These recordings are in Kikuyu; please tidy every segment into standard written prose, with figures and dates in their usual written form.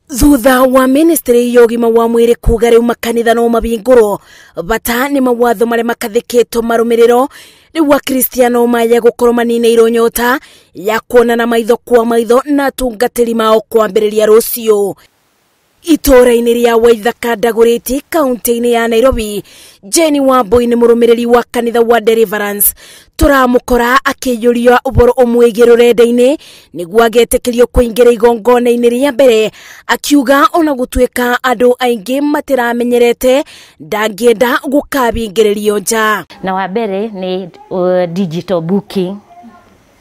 Thutha wa ministry ya ũgima wa mwĩrĩ kuga rĩu makanitha no mabingũrwo bata nĩ mawatho marĩa makathĩkĩtwo marũmĩrĩro rĩu akristiano maya gũkorwo maninĩirwo nyota ya kuonana maitho kwa maitho na atungatĩri mao kwambĩrĩria rũciũ. Itũũra-inĩ rĩa Waithaka Ndagũrĩti kaunti-inĩ ya Nairobi, Jenny Wambui nĩ mũrũmĩrĩri wa kanitha wa Deliverance. Tũramũkora akĩiyũria ũhoro ũmwĩgiĩ rũrenda-inĩ nĩguo agetĩkĩrio kũingĩra igongona-inĩ rĩa mbere, akiuga ona gũtuĩka andũ aingĩ matiramenyerete ndangĩenda gũkabingĩrĩrio nja. Na wa mbere nĩ digital booking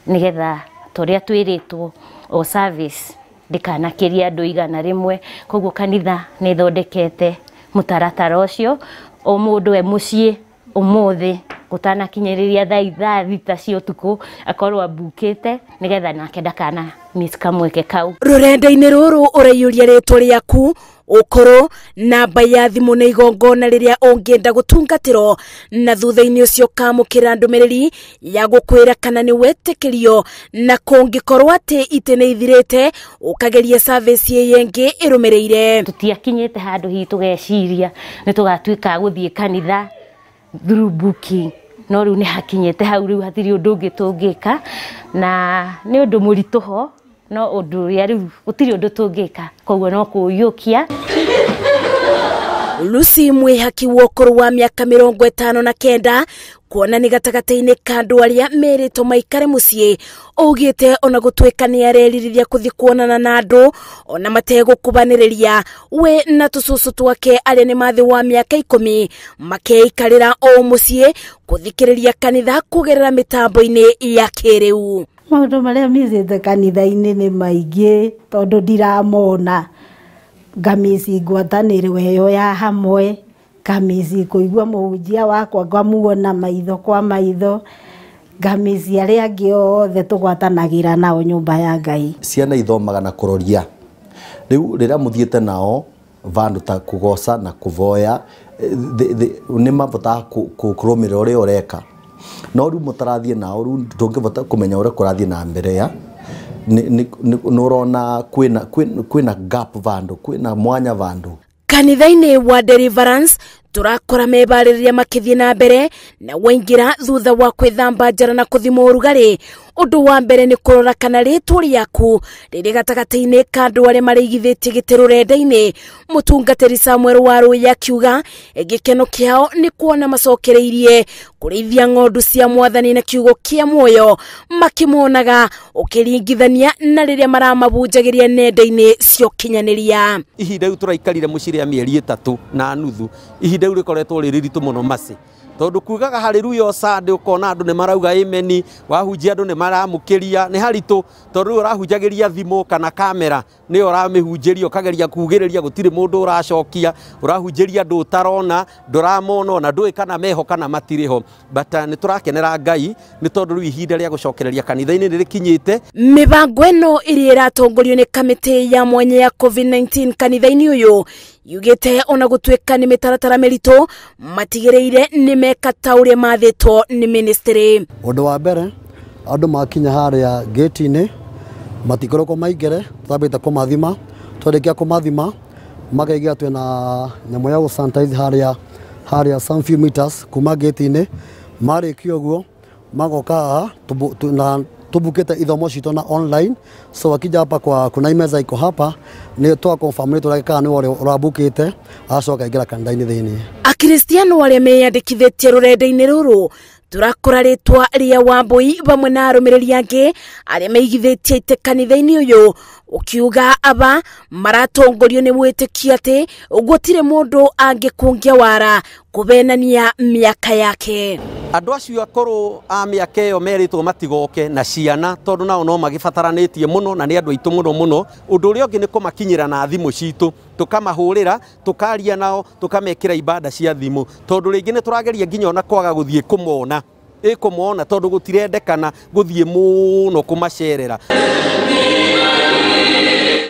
nĩgetha tũrĩa twĩrĩtwo o service ndikanakiria andũ 100, koguo kanitha nĩ thondekete mũtaratara ũcio o mũndũ e mũciĩ ũmũthĩ gũtanakinyĩrĩria thaa 6 cia ũtukũ akorwo ambukĩte nĩgetha nake ndakana miss kamweke kau. Rũrenda-inĩ rũrũ ũraiyũria rĩtwa rĩaku, ũkũrũ, namba ya thimũ na igongona rĩrĩa ũngĩenda gũtungatĩrwo, na thutha-inĩ ũcio ũkamũkĩra ndũmĩrĩri ya gũkwĩra kana nĩ wetĩkĩrio, na kũngĩkorwo atĩ itĩ nĩ ithirĩte ũkageria service ĩyo ĩngĩ ĩrũmĩrĩire. Tũtiakinyĩte handũ hihi tũgeciria nĩ tũgatuĩka gũthiĩ kanitha through booking, no rĩu nĩ hakinyĩte hau, rĩu hatirĩ ũndũ ũngĩ tũngĩka na nĩ ũndũ mũritũ ho, no ũndũ ũrĩa rĩu gũtirĩ ũndũ tũngĩka, koguo no kũũiyũkia. Lucy Mwihaki wa ũkũrũ wa mĩaka 59 kuona nĩ gatagatĩ-inĩ ka andũ arĩa merĩtwo maikare mũciĩ, augĩte ona gũtuĩka nĩ arerirĩria kũthiĩ kuonana na andũ ona mategũkubanĩrĩria, we na tũcũcũ twake arĩa nĩ mathĩ wa mĩaka 10 makeikarĩra o mũciĩ kũthikĩrĩria kanitha kũgerera mĩtambo-inĩ ya kĩrĩu. Maũndũ marĩa micĩte kanitha-inĩ nĩ maingĩ tondũ ndiramona, ngamici ngwatanĩro ĩyo ya hamwe, ngamici kũigua mũhunjia wakwa ngamuona maitho kwa maitho, ngamici arĩa angĩ othe tũgwatanagĩra nao nyũmba ya Ngai. Ciana ithomaga na kũroria, rĩu rĩrĩa mũthiĩte nao vandũ ta kũgoca na kũvoya nĩ mabotaga kũrũmĩrĩra ũrĩa ũreka, no rĩu mũtarathiĩ nao rĩu ndũngĩbota kũmenya ũrĩa kũrathiĩ na mbere ya nĩ ũrona kwĩna gap vandũ, kwĩna mwanya vandũ. Kanitha-inĩ wa Deliverance tũrakora mebarĩrĩria makĩthiĩ na mbere na waingĩra thutha wa kwĩthamba njara na kũthimwo ũrugarĩ. Ũndũ wa mbere nĩ kũrora kana rĩtwa rĩaku rĩrĩ gatagatĩ-inĩ ka andũ arĩa marĩigithĩtie gĩtĩ rũrenda-inĩ. Mũtungatĩri Samuel Warũi akiuga gĩkeno kĩao nĩ kuona macokereirie kũrĩithia ng'ondu cia mwathani na kiugo kĩa muoyo makĩmonaga ũkĩringithania na rĩrĩa maramabunjagĩria nenda-inĩ cia ũkinyanĩria. Ihinda rĩu tũraikarire mũciĩ rĩa mĩeri 3.5, ihinda rĩu rĩkoretwo rĩrĩ ritũ mũno maci, tondũ kugaga haleluya Sunday ũkona andũ nĩ marauga amen, wahunjia andũ nĩ maramũkĩria, nĩ haritũ tondũ rĩu ũrahunjagĩria thimũ kana kamera nĩyo ũramĩhunjĩria ũkageria kugĩrĩria gũtirĩ mũndũ ũracokia, ũrahunjĩria andũ ũtarona, ndũramona ona ndũĩ kana meho kana matirĩ ho, but nĩ tũrakenera Ngai nĩ tondũ rĩu ihinda rĩa gũcokereria kanitha-inĩ nĩ rĩkinyĩte. Mĩbango ĩno ĩrĩa ĩratongorio nĩ kamĩtĩ ya mwanya ya COVID-19 kanitha-inĩ ũyũ yugĩte ona gũtuĩka nĩ mĩtaratara mĩritũ matigĩrĩire nĩ meka ta ũrĩa mathĩtwo nĩ ministry. Ũndũ wa mbere andũ makinya harĩa gate-inĩ matikoragwo maingĩre, twambĩte kũmathima, twarĩkia kũmathima makaigĩa twĩna nyamũ ya gũ-sanitize harĩa some few meters kuma gate-inĩ, marĩkia ũguo magoka haha na tubukite ithomo citũ na online, so akija hapa kwa kuna meza iko hapa ni twa confirm ni tureka ni ũrĩa ũrabukite acoka aingĩra kanitha-inĩ thĩinĩ. Akristiano arĩa meyandĩkithĩtie rũrenda-inĩ rũrũ tũrakora rĩtwa rĩa Wambui vamwe na arũmĩrĩri angĩ arĩa meigithĩtie itĩ kanitha-inĩ ũyũ, ũkiuga aba maratongorio nĩ wĩtĩkio atĩ gũtirĩ mũndũ angĩkũngia wara kũbenania mĩaka yake. Andũ acio akũrũ a mĩaka ĩyo merĩtwo matigoke na ciana tondũ nao no magĩbataranĩtie mũno na nĩ andũ aitũ mũno mũno. Ũndũ ũrĩa ũngĩ nĩ kũmakinyĩra na thimũ citũ, tũkamahũrĩra, tũkaria nao, tũkamekĩra ibada cia thimũ, tondũ rĩngĩ nĩ tũrageria nginya ona kwaga gũthiĩ kũmona, ĩkũmona tondũ gũtirendekana gũthiĩ mũno kũmacerera.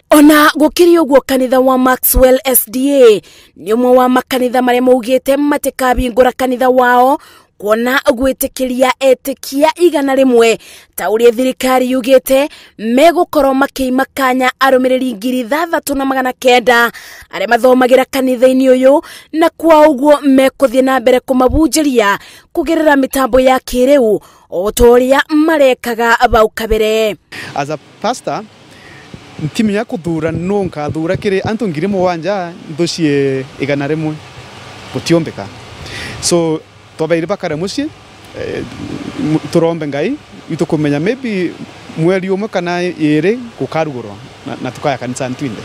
Ona gũkĩrĩ ũguo kanitha wa Maxwell SDA nĩ ũmwe wa makanitha marĩa maugĩte matikabingũra kanitha wao Kuona gwĩtĩkĩria etĩkia 100 ta ũrĩa thirikari yugĩte megũkorwo makĩima kanya arũmĩrĩri 6900 arĩa mathomagĩra kanitha-inĩ ũyũ, na kwa ũguo mekũthiĩ na mbere kũmabunjĩria kũgerera mĩtambo ya kĩrĩu o ta ũrĩa marekaga bau kabere. As a pastor ntimenya kuthura no nkathura kiri antu 7,000 nthucie 100 gutiombeka, so twabaire bakare mucii turombe Ngai itukumenya maybe mweri umwe kana iri gukarugurwa na tukaya kanitha ntwinde.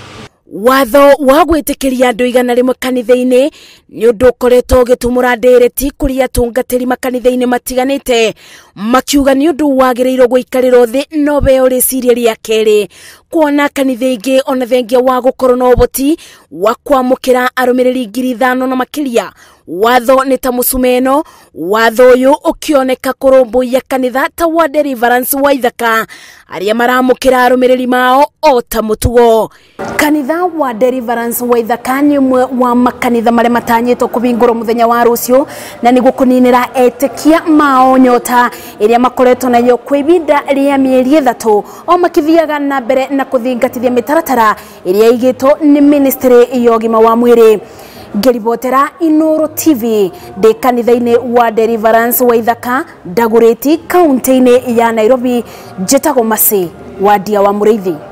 Watho wa gwĩtĩkĩria andũ 100 kanitha-inĩ nĩ ũndũ ũkoretwo ũgĩtumũra ndereti kũrĩ atungatĩri makanitha-inĩ matiganĩte, makiuga nĩ ũndũ wagĩrĩirwo gũikarĩrwo thĩ no beo rĩciria rĩa kerĩ, kuona kanitha ingĩ ona thengia wa gũkorwo na ũhoti wa kwamũkĩra arũmĩrĩri 5,000 na makĩria. Watho nĩ ta mũcumeno, watho ũyũ ũkĩoneka kũrũmbũiya kanitha ta wa Deliverance wa Ithaka arĩa maramũkĩra arũmĩrĩri mao o ta mũtugo. Kanitha wa Deliverance wa Ithaka nĩ ũmwe wa makanitha marĩa matanyĩtwo kũhingũrwo mũthenya wa rũciũ, na nĩguo kũninĩra etĩkia mao nyota ĩrĩa makoretwo nayo kwa ihinda rĩa mĩeri 3 o makĩthiaga na mbere na kũthingatithia mĩtaratara ĩrĩa ĩigĩtwo nĩ ministry ya ũgima wa mwĩrĩ. Ngĩribotera Inooro TV ndĩ kanitha-inĩ wa Deliverance wa Ithaka, Dagoretti, kaunti-inĩ ya Nairobi, njĩtagwo Mercy Wandia wa Mũrĩithi.